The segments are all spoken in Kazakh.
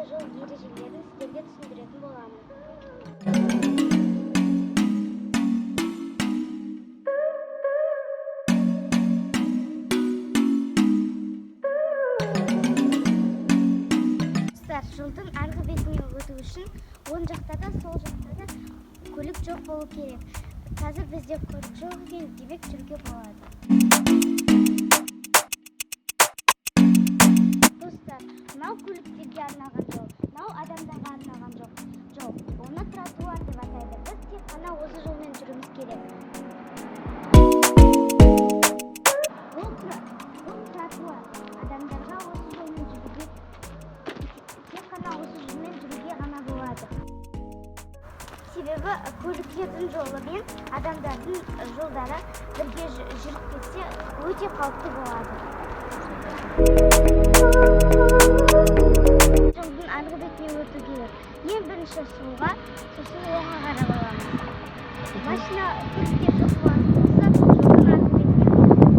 жолдағы жол ережелерін сіздерге түсіндіретін боламын. Достар, жолдың арғы бетіне өту үшін оң жақта да, сол жақта да көлік жоқ болу керек. Қазір бізде көлік жоқ екен, демек, жүруге болады. Достар, мынау көліктерге арналған жол, мынау адамдарға арналған жол. Оны тротуар деп атайды. Біз тек қана осы жолмен жүруіміз керек. Бұл тротуар. Адамдарға осы жолмен жүруге, тек қана осы жолмен жүруге ғана болады. Себебі көліктердің жолы мен адамдардың жолдары бірге жүріп кетсе, өте қауіпті болады. Жолдың арғы бетіне өту керек. Ең бірінші солға, сосын оңға қарап аламыз. Машина, көліктер жоқ болатын болса, жолдың арғы бетіне өтуге болады.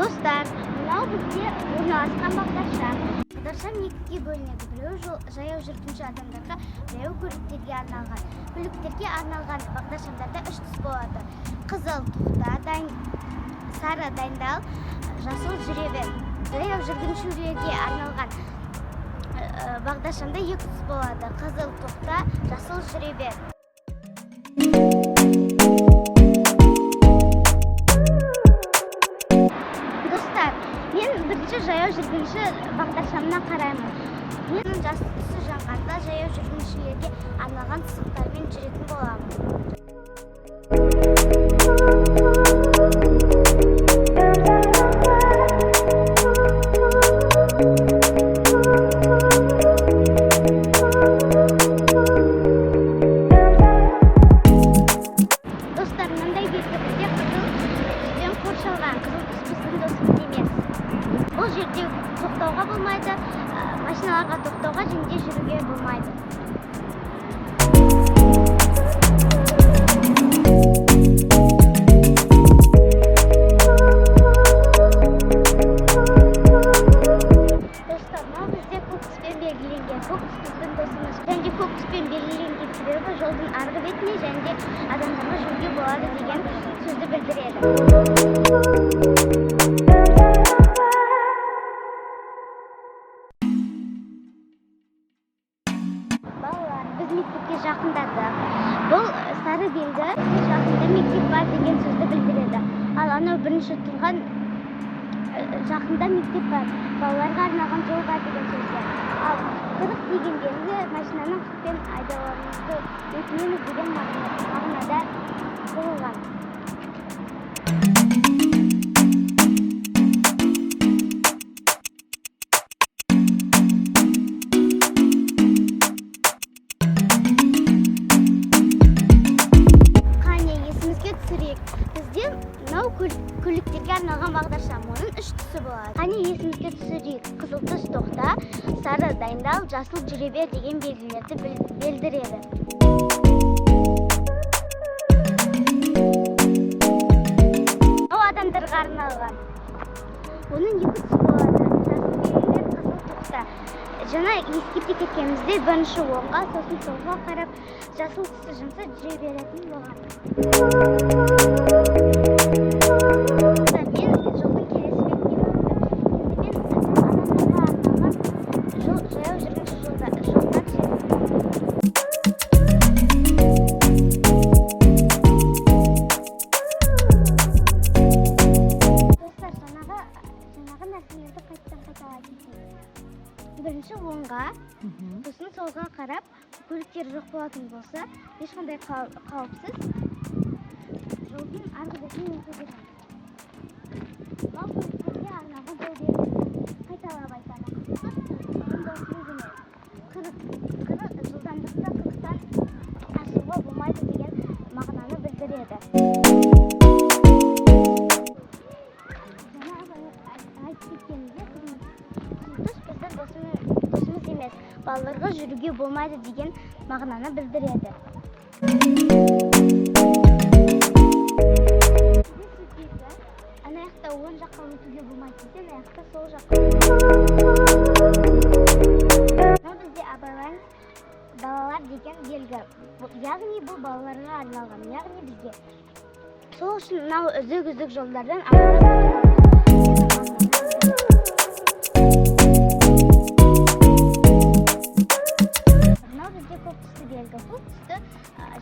Достар, мынау бізде орналасқан бағдаршам. Бағдаршам екіге бөлінеді. Біреуі жол, жаяу жүргінші адамдарға, біреуі көліктерге арналған. Көліктерге арналған бағдаршамдарда үш түс болады. Қызыл тоқта, дайын, сары дайындал, жасыл жүре бер. Жаяу жүргіншілерге арналған бағдаршамда екі түс болады. Қызыл тоқта, жасыл жүре бер. Достар, мен бірінші жаяу жүргінші бағдаршамына қараймын. Менің жасыл түсі жанғанда, жаяу жүргіншілерге арналған сызықтармен жүретін боламын. Достар, мынандай белгі бізде қызыл түспен қоршалған. Қызыл түс біздің досымыз емес. Бұл жерде тоқтауға болмайды, машиналарға тоқтауға және де жүруге болмайды. Достар, мынау бізде көк түспен белгіленген. Көк түс біздің досымыз. Және де көк түспен белгіленген себебі жолдың арғы бетіне және де адамдарға жүруге болады деген сөзді білдіреді. Балалар, біз мектепке жақындадық. Бұл сары белгі жақында мектеп бар деген сөзді білдіреді. Ал анау бірінші тұрған жақында мектеп бар, балаларға арналған жол бар деген сөзді. Ал 40 деген белгі машинаның 40-пен айдауыңызды өтінеміз деген мағынада қойылған. Қане, есімізге түсірейік. Бізде мынау көліктерге арналған бағдаршам, оның үш түсі болады. Қане, есімізге түсірейік. Қызыл түс тоқта, сары дайындал, жасыл жүре бер деген белгілерді білдіреді. Мынау адамдарға арналған. Оның екі түсі болады. Жасыл белгілер, қызыл тоқта. Жаңа ескерте кеткеніміздей, бірінші оңға, сосын солға қарап, жасыл түсі жанса, жүре беретін болған. Мен жолдың келесі бетіне өттім. Енді мен адамдарға арналған жол, жаяу жүргінші жолына түсемін. Достар, жаңағы нәрселерді қайтадан қайталай кетейік. Бірінші оңға, сосын солға қарап, көліктер жоқ болатын болса, ешқандай қауіпсіз жолдың арғы бетіне өте береміз. Мынау көліктерге арналған жол белгісі. Қайталап айтамын. Қызыл түс біздің досымыз емес. 40, жылдамдықты 40-тан асыруға болмайды деген мағынаны білдіреді. Жаңа айтып. балаларға жүруге болмайды деген мағынаны білдіреді. Ана жақта оң жаққа өтуге болмайды десе, ана жақта сол жаққа. Мынау бізде «Абайлаңыз, балалар» деген белгі. Яғни бұл балаларға арналған, яғни бізге. Сол үшін мынау үзік үзік жолдардан абайлап өту. Мынау бізде көк түсті белгі. Көк түсті,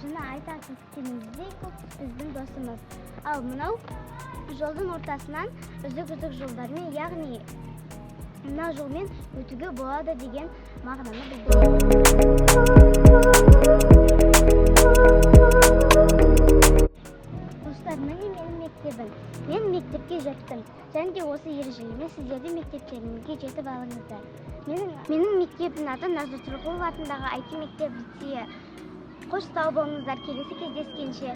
жаңа айта кеткеніміздей, көк түс біздің досымыз. Ал мынау жолдың ортасынан үзік үзік жолдармен, яғни мына жолмен өтуге болады деген мағынаны білдіреді. Достар, міне менің мектебім. Мен мектепке жеттім және де осы ережелермен сіздер де мектептеріңізге жетіп алыңыздар. Менің мектебімнің аты Назар Тұрғұлов атындағы IT мектеп лицейі. Қош, сау болыңыздар, келесі кездескенше.